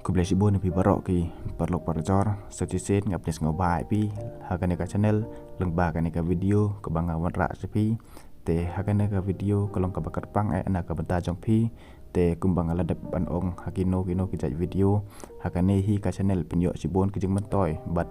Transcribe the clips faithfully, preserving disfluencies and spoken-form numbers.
Khublei shibun ïa phi baroh ki paralok parajor, sa shisien nga pdiang sngewbha ïa phi ha kane ka channel lyngba kane ka video kaba nga wanrah sha phi. Te ha kane ka video ka long kaba kyrpang eh na ka bynta jong phi. Te kumba nga la dep ban ong ha kino kino ki jait video, ha kane hi ka channel pynïoh shibun ki jingmyntoi bad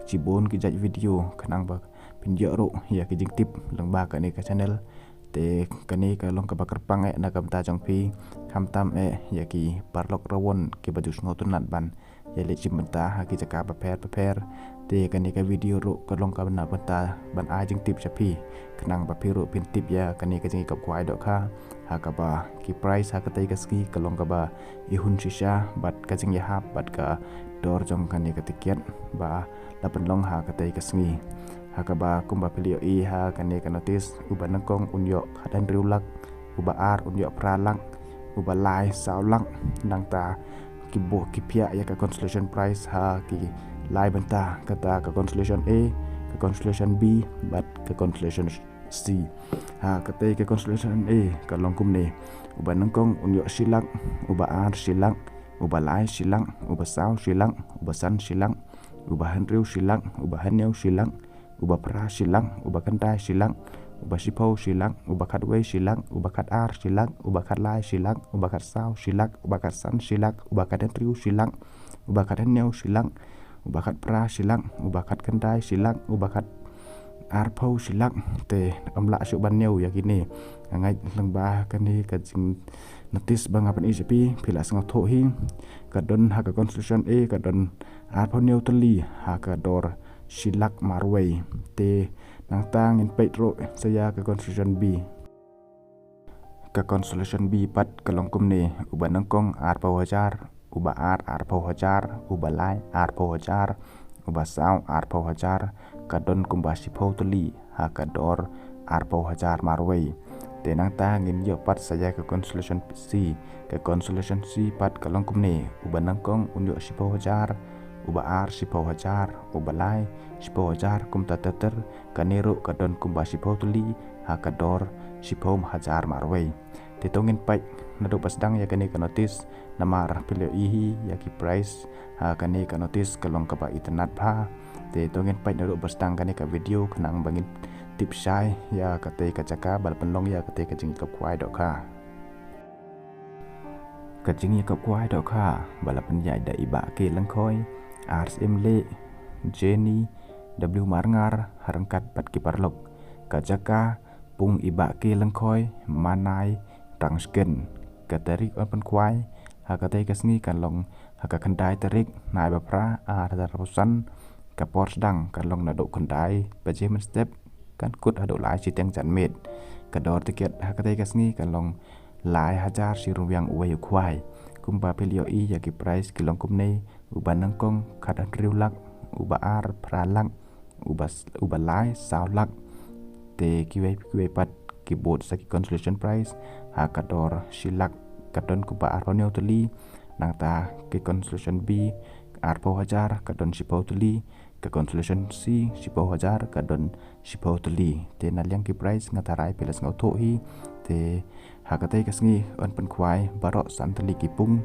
shibun ki jait video khnang ba pynïoh ruh ïa ki jingtip lyngba kane ka channel. Te kane ka long kaba kyrpang eh na ka bynta jong phi, khamtam eh ïa ki paralok rawon kiba ju sngewtynnat ban ïaleit shim bynta ha ki jaka bapher bapher. Te kane ka video ruh ka long kaba na bynta ban ai jingtip sha phi khnang ba phi ruh phin tip ïa kane ka jingïakop khwai dohkha, ha kaba ki price ha katei ka sngi ka long kaba ihun shisha bad ka jingïahap bad ka dor jong kane ka tiket ba la pynlong ha katei ka sngi. Ha kaba kumba phi la ïohi ha kane ka notice, uba nyngkong un ïoh khathynriew lak, uba ar un ïoh phra lak, uba lai saw lak. Nangta ki buh ki phiah ïa ka consolation prize ha ki lai bynta, kata ka consolation A, ka consolation B bad ka consolation C. Ha katei ka consolation A ka long kumne: uba nyngkong un ïoh shi lak, uba ar shi lak, uba lai shi lak, uba saw shi lak, uba san shi lak, uba hynriew shi lak, uba hynñiew shi lak, uba phra shi lak, uba khyndai shi lak, uba shiphew shi lak, uba khatwei shi lak, uba khatar shi lak, uba khatlai shi lak, uba khatsaw shi lak, uba khatsan shi lak, uba khathynriew shi lak, uba khathynñiew shi lak, uba khatphra shi lak, uba khatkhyndai shi lak, uba khatarphew shi lak. Te ym lah shuh ban ñiew ïa kine. Nga ngeit lyngba kane ka jing notice ba nga pyni sha phi, phi la sngewthuh hi. Ka don ha ka consolation A ka don arphew hynñiew tylli ha ka dor shi lak marwei. Te nangta ngin peit ruh sa ïa ka consolation B. Ka consolation B pat ka long kumne: uba nyngkong arphew hajar, uba ar arphew hajar, uba lai arphew hajar, uba saw arphew hajar. Ka don kumba shiphew tylli ha ka dor arphew hajar marwei. Te nangta ngin ïoh pat sa ïa ka consolation C. Ka consolation C pat ka long kumne: uba nyngkong un ïoh shiphew hajar, uba ar shiphew hajar, uba lai shiphew hajar, kumta ter ter. Kane ruh ka don kumba shiphew tylli ha ka dor shiphew hajar marwei. Te to ngin peit naduh ba sdang ïa kane ka notice, namar phi la ïohi ïa ki price ha kane ka notice ka long kaba itynnat bha. Te to ngin peit naduh ba sdang kane ka video khnang ba ngin tip shai ïa katei ka jaka ba la pynlong ïa katei ka jingïakop khwai dohkha. Ka jingïakop khwai dohkha ba la pynïaid da i Bah K Lyngkhoi, R Syiemlieh, Jenny W Marngar, ha ryngkat bad ki paralok. Ka jaka: Pung i Bah K Lyngkhoi, Manai, Tangshken. Ka tarik yn pynkhwai ha katei ka sngi kan long ha ka khyndai tarik, nai ba phra, ar hajar arphew san. Ka por sdang kan long naduh khyndai baje mynstep, kan kut haduh lai shiteng janmiet. Ka dor tiket ha katei ka sngi kan long lai hajar shi ryngwiang uwei u khwai. Kumba phi la ïohi ïa ki price ki long kumne: uba nyngkong khathynriew lak, uba ar phra lak, uba s-, uba lai saw lak. Te kiwei kiwei pat ki bud sa ki consolation prize ha ka dor shi lak, ka don kumba arphew hynñiew tylli. Nangta ki consolation B arphew hajar, ka don shiphew tylli. Ka consolation C shiphew hajar, ka don shiphew tylli. Te na liang ki prize nga tharai phi la sngewthuh hi. Te ha katei ka sngi yn pynkhwai baroh san tylli ki pung.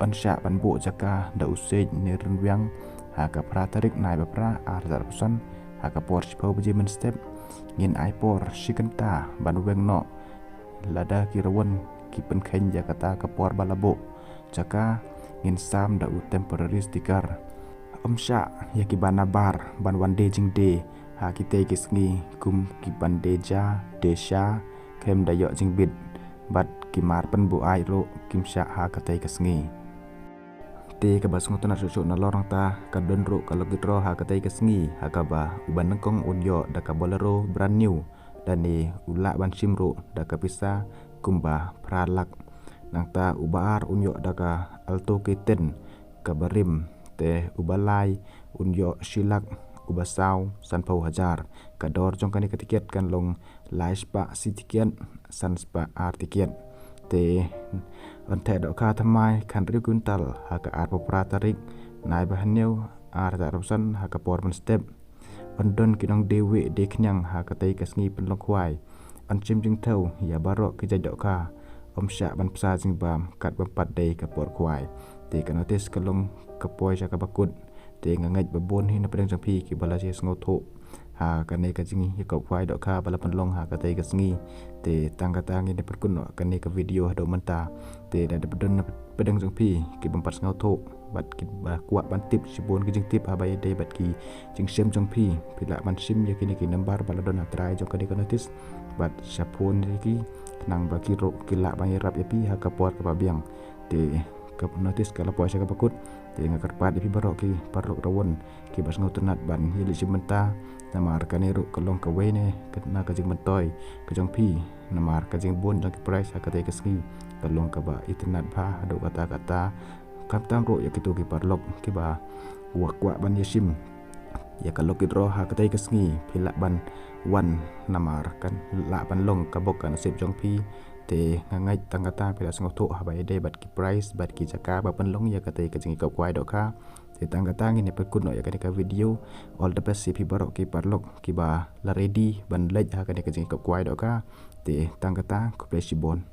Yn shah ban buh jaka da u siej ne ryngwiang ha ka phra tarik nai ba phra, ar hajar arphew san, ha ka por shiphew baje mynstep. Ngin ai por shi kynta ban weng noh. Lada ki rawon ki pynkheiñ ïa kata ka por ba la buh jaka, ngin sam da u temporary sticker. Ym shah ïa kiba nabar ban wan die jingdie ha kitei ki sngi, kum kiban die ja, die sha, khlem da ïoh jingbit. Bad ki mar pynbuaid ruh kim shah ha katei ka sngi. Te kaba sngewtynnat shuh shuh nalor nangta, ka don ruh ka lucky draw ha katei ka sngi, ha kaba uba nyngkong un ïoh da ka Bolero brand new, lane u lah ban shim ruh da ka pisa kumba phra lak. Nangta uba ar un ïoh da ka Alto K ten kaba rim. Te uba lai un ïoh shi lak, uba saw sanphew hajar. Ka dor jong kane ka tiket kan long lai spah shi tiket, san spah ar tiket. Te yn theh dohkha thymmai khathynriew kwintal ha ka arphew phra tarik nai ba hynñiew, ar hajar arphew san, ha ka por mynstep. Yn don ki nongdie wieh die khñiang ha katei ka sngi pynlong khwai. Yn shim jingthew ïa baroh ki jait dohkha. Ym shah ban pynshai jingbam kat bym pat dei ka por khwai. Te ka notice ka long ka poi sha kaba kut. Te nga ngeit ba bun hi na pdeng jong phi kiba la sngewthuh ha kane ka jingïakop khwai dohkha ba la pynlong ha katei ka sngi. Te tang kata ngin ïa pynkut noh kane ka video haduh mynta. Te lada don na pdeng jong phi ki bym pat sngewthuh bad kiba kwah ban tip shibun ki jingtip haba ïadei bad ki jingshim jong phi, phi lah ban shim ïa kine ki number ba la don ha trai jong kane ka notice bad sha phone ïa ki, khnang ba ki ruh ki lah ban ïarap ïa phi ha ka por kaba biang. Te ka notice ka la poi sha kaba kut. Te nga kyrpad ïa phi baroh ki paralok rawon kiba sngewtynnat ban ïaleit shim bynta, namar kane ruh ka long kawei na ka jingmyntoi ka jong phi, namar ka jingbun jong ki prize ha katei ka sngi ka long kaba itynnat bha haduh katta katta. Khamtam ruh ïa kito ki paralok kiba kwah ban ïashim ïa ka lucky draw ha katei ka sngi, phi lah ban wan, namar kan lah ban long ka bok ka nasib jong phi. Te nga ngeit tang kata phi la sngewthuh haba ïadei bad ki prize bad ki jaka ba pynlong ïa katei ka jingïakop khwai dohkha. Te tang kata ngin ïa pynkut noh ïa kane ka video. All the best ïa phi baroh ki paralok kiba la ready ban leit ha kane ka jingïakop khwai dohkha. Te tang kata, khublei shibun.